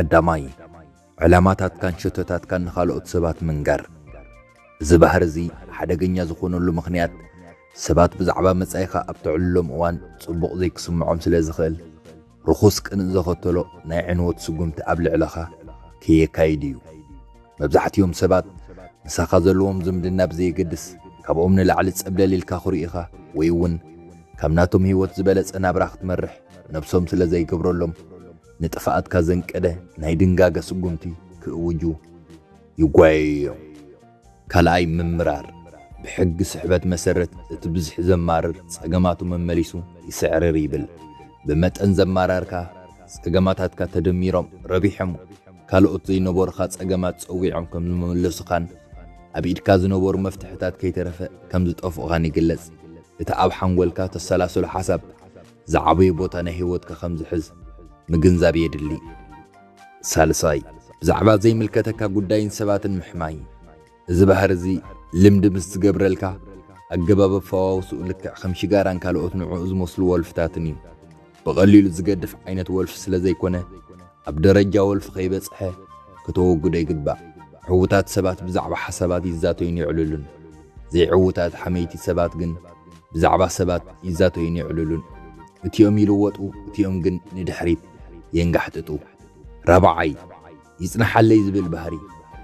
ቀዳማይ፣ ዕላማታትካን ሸቶታትካን ንኻልኦት ሰባት ምንጋር። እዚ ባህሪ እዚ ሓደገኛ ዝኾነሉ ምኽንያት፣ ሰባት ብዛዕባ መጻኢኻ ኣብ ተዕልሎም እዋን ጽቡቕ ዘይክስምዖም ስለ ዝኽእል፣ ርኹስ ቅንእ ዘኸተሎ ናይ ዕንወት ስጉምቲ ኣብ ልዕለኻ ከየካይድ እዩ። መብዛሕትኦም ሰባት ምሳኻ ዘለዎም ዝምድና ብዘየገድስ፣ ካብኦም ንላዕሊ ጸብለል ኢልካ ክርእኻ ወይ እውን ካብ ናቶም ህይወት ዝበለጸ ናብራ ክትመርሕ ነብሶም ስለ ዘይገብረሎም፣ ንጥፍኣትካ ዘንቀደ ናይ ድንጋገ ስጉምቲ ክእውጁ ይጓየዩ እዮም። ካልኣይ፣ ምምራር። ብሕጊ ስሕበት መሰረት፣ እቲ ብዝሒ ዘማርር ጸገማቱ መመሊሱ ይስዕርር ይብል። ብመጠን ዘማራርካ ጸገማታትካ ተደሚሮም ረቢሖም፣ ካልኦት ዘይነበሩኻ ጸገማት ጸዊዖም ከም ዝመለሱኻን ኣብ ኢድካ ዝነበሩ መፍትሕታት ከይተረፈ ከም ዝጠፍኡኻን ይግለጽ። እቲ ኣብ ሓንጎልካ ተሰላስሎ ሓሳብ ዝዓበየ ቦታ ናይ ህይወትካ ከም ዝሕዝ ምግንዛብ የድሊ። ሳልሳይ፣ ብዛዕባ ዘይምልከተካ ጉዳይን ሰባትን ምሕማይ። እዚ ባህሪ እዚ ልምዲ ምስ ዝገብረልካ፣ ኣገባብ ኣፈዋውስኡ ልክዕ ከም ሽጋራን ካልኦት ንዕኡ ዝመስሉ ወልፍታትን እዩ። ብቐሊሉ ዝገድፍ ዓይነት ወልፊ ስለ ዘይኮነ፣ ኣብ ደረጃ ወልፊ ከይበጽሐ ከተወግዶ ይግባእ። ዕዉታት ሰባት ብዛዕባ ሓሳባት ይዛተዩን የዕልሉን። ዘይዕዉታት ሓመይቲ ሰባት ግን ብዛዕባ ሰባት ይዛተዩን የዕልሉን። እቲኦም ይልወጡ፣ እቲኦም ግን ንድሕሪት የንጋሕጥጡ። ራብዓይ፣ ይጽንሓለይ ዝብል ባህሪ።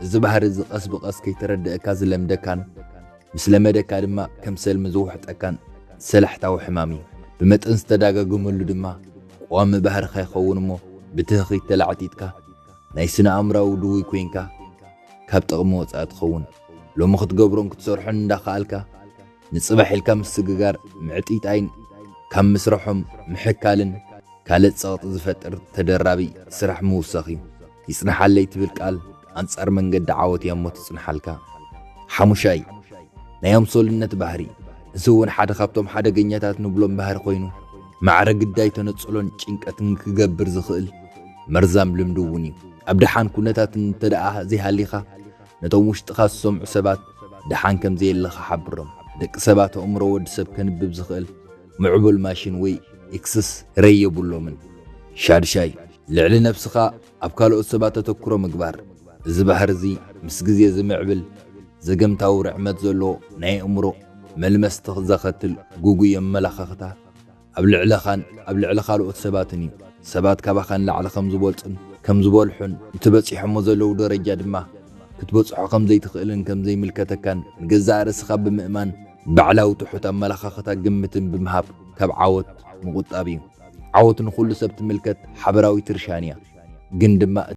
እዚ ባህሪ እዚ ቀስ ብቐስ ከይተረደእካ ዝለምደካን ምስ ለመደካ ድማ ከም ሰልሚ ዝውሕጠካን ሰላሕታዊ ሕማም እዩ። ብመጠን ዝተዳጋገመሉ ድማ ቀዋሚ ባህርኻ ይኸውን እሞ፣ ብትህኺት ተላዕጢጥካ ናይ ስነ ኣእምራዊ ድውይ ኮይንካ ካብ ጥቕሚ ወጻኢ ትኸውን። ሎሚ ክትገብሮን ክትሰርሖን እንዳኸኣልካ፣ ንጽባሕ ኢልካ ምስግጋር ምዕጢጣይን ካብ ምስርሖም ምሕካልን ካልእ ጸቕጢ ዝፈጥር ተደራቢ ስራሕ ምውሳኽ እዩ። ይጽንሓለይ ትብል ቃል ኣንጻር መንገዲ ዓወት እያ እሞ ትጽንሓልካ። ሓሙሻይ፣ ናይ ኣምሶልነት ባህሪ። እዚ እውን ሓደ ካብቶም ሓደገኛታት ንብሎም ባህሪ ኮይኑ፣ ማዕረ ግዳይ ተነጽሎን ጭንቀትን ክገብር ዝኽእል መርዛም ልምዲ እውን እዩ። ኣብ ደሓን ኩነታት እንተ ደኣ ዘይሃሊኻ፣ ነቶም ውሽጥኻ ዝሰምዑ ሰባት ደሓን ከም ዘየለኻ ሓብሮም። ደቂ ሰባት ኣእምሮ ወዲ ሰብ ከንብብ ዝኽእል ምዕቡል ማሽን ወይ ኤክስስ ረይ የብሎምን። ሻድሻይ፣ ልዕሊ ነብስኻ ኣብ ካልኦት ሰባት ተተኩሮ ምግባር። እዚ ባህሪ እዚ ምስ ግዜ ዝምዕብል ዘገምታዊ ርዕመት ዘለዎ ናይ ኣእምሮ መልመስቲ ዘኸትል ግጉይ ኣመለኻኽታ ኣብ ልዕለኻን ኣብ ልዕሊ ካልኦት ሰባትን እዩ። ሰባት ካባኻ ንላዕሊ ከም ዝበልጹን ከም ዝበልሑን፣ እቲ በጺሖሞ ዘለዉ ደረጃ ድማ ክትበጽሖ ከም ዘይትኽእልን ከም ዘይምልከተካን ንገዛእ ርእስኻ ብምእማን ባዕላዊ ትሑት ኣመለኻኽታ ግምትን ብምሃብ ካብ ዓወት ምቑጣብ እዩ። ዓወት ንኹሉ ሰብ ትምልከት ሓበራዊት ርሻን እያ። ግን ድማ